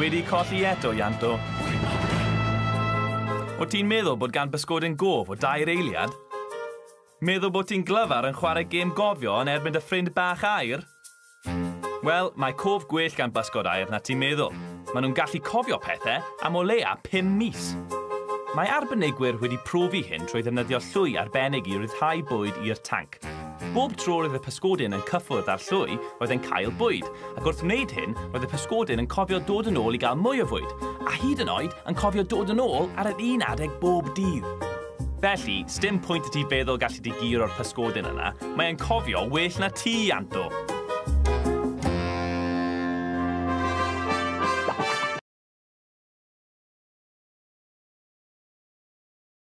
wedi colli eto, Ianto. O ti'n meddwl bod gan bysgodyn gof o dair eiliad? Meddwl bod ti'n glyfar yn chwarae gêm gofio yn erbyn dy ffrind bach aur? Wel, mae cof gwell gan bysgod aur na ti'n meddwl. Maen nhw'n gallu cofio pethau am o leia 5 mis. Mae arbenigwyr wedi profi hyn trwy ddefnyddio llwy arbennig i ryddhau bwyd i'r tanc. Bob tro roedd y pysgodyn yn cyffwrdd â'r llwy, roedd e'n cael bwyd, ac wrth wneud hyn, roedd y pysgodyn yn cofio dod yn ôl i gael mwy o fwyd, a hyd yn oed yn cofio dod yn ôl ar yr un adeg bob dydd. Felly, sdim pwynt i ti feddwl gallu di guro'r pysgodyn yna, mae e'n cofio well na ti, Ianto.